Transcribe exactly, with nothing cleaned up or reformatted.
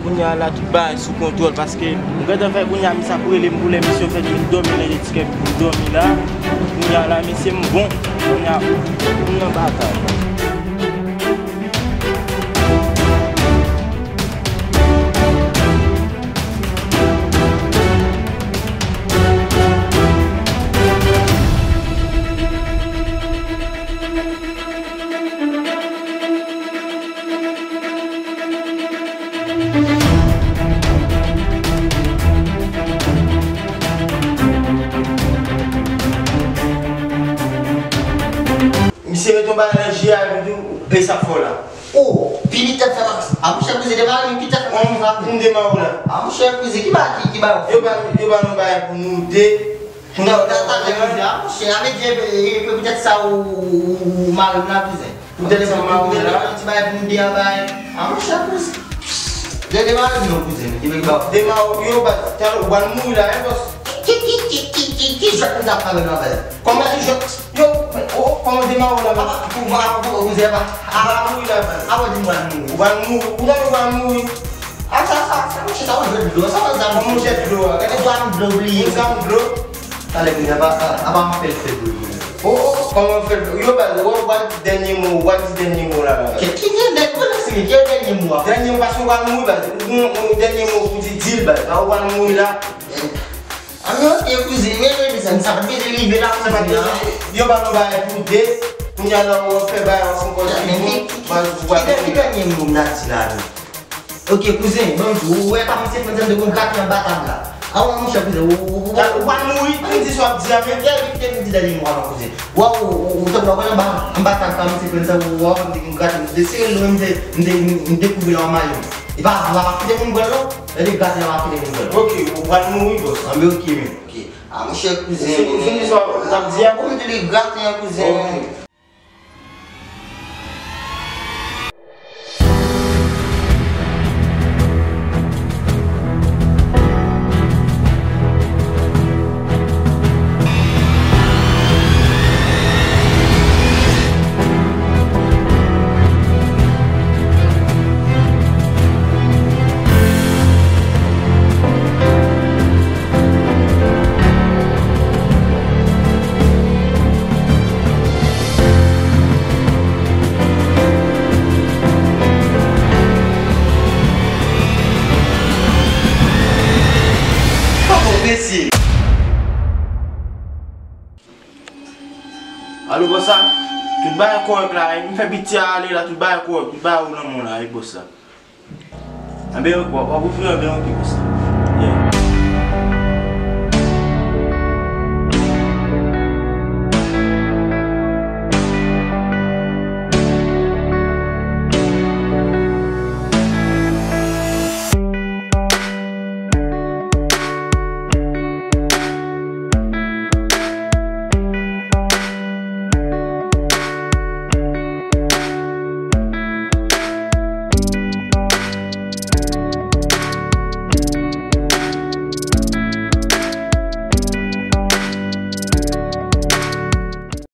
Kounye a la, tout bagay sou kontwòl, paske m gentan fè kounye a, misye ap rele m pou lè misye fèt, m dòmi nan ti kèk pou m dòmi la. Kounye a la, mesye, m bon. Kounye a, m nan batay. Misye mete yon bagay nan je a, epi tou, e sa fò la. Oh, pi li tèt fè max. A, monchè, kouzen, demare, pi tèt fè max. M demare w la. A, monchè, kouzen, ki ba, ki, ki ba? Yo ba, yo ba nou bagay pou nou de. Nan, nan, nan, nan, kouzen, a, monchè, a vle di, e, e, e, poutèt sa ou, ou, ou, ou mare m la, kouzen. Poutèt sa ou mare m la. Ti bagay pou nou de a bay. A, monchè, kouzen. De, demare m non, kouzen, ki vle ba. Demare, yo ba, talè, ou pral mouri la, hein, bòs. Ki, ki, ki, ki, ki, ki jwèt nou t ap fè avè nou la, baz? Kòman ki jwèt? Yo, o, kòman demare w la, baz? Apa, pou, pou, pou, kouzen, apa, apa, mouri la, baz. Apa, di m pral mouri. Ou pral mouri, ou pral mouri. A, sa, sa, sa, monchè, sa, yon jwèt dlo, sa, yon zam. Yon jwèt dlo, a, gade. Yon zam dlo, bliye. Yon zam dlo. Talè, kouzen, apa, apa, apa, m ap fè l fè dlo, kouzen. O, o, kòman fè l? Yo, baz, ou, ou pral di dènye mo, ou pral di dènye mo la, la, baz. Ki, ki, ki dènye mo la, se ki dènye mo a? Dènye mo, paske ou pral mouri, baz. Ou, ou, dènye mo, ou di, di l, baz. La, ou pral mouri la. A, men, ok, kouzen, men, men, men, sa, sa pa t bezwen rive la, sa pa t bezwen. Yo ba nou bagay pou de, kounye a la, ou fè bagay, ou fè kòz, men, men, ki, ki, baz, ou pral mouri la. Ki dènye mo m ta di la, non? Ok, kouzen, ban m di w, ou wè pa misye fè sa, m te konn grate anba tab la. A wè, monchè, kouzen, ou, ou, ou, ou pral mouri. Ann di sa w ap di a, men. Kè, kè, kè, m di dènye mo a, kouzen. Wè, ou, ou, ou, ou, ou wè anba, anba tab la, misye fè sa, ou, ou, ou, m te konn grate, m te sere l, m te, m te, m dekouvri l anba mayo m. E pa, pa, pa kite moun pran l, non. E de grate a, pa kite moun pran l. Ok, ou pral mouri, bòs. Anben, ok, men. Ok. A, monchè, kouzen. Ou fin, ou fin di sa w ap di a? Ou mete de grate an, kouzen. Ok. Poko mesye. Alo, bòs la, tout bagay kòrèk la, m fè piti a ale la, tout bagay kòrèk, tout bagay ou nan men w la, wi, bòs la. Anben, w ap, w ap ouvri anben, ok, bòs la.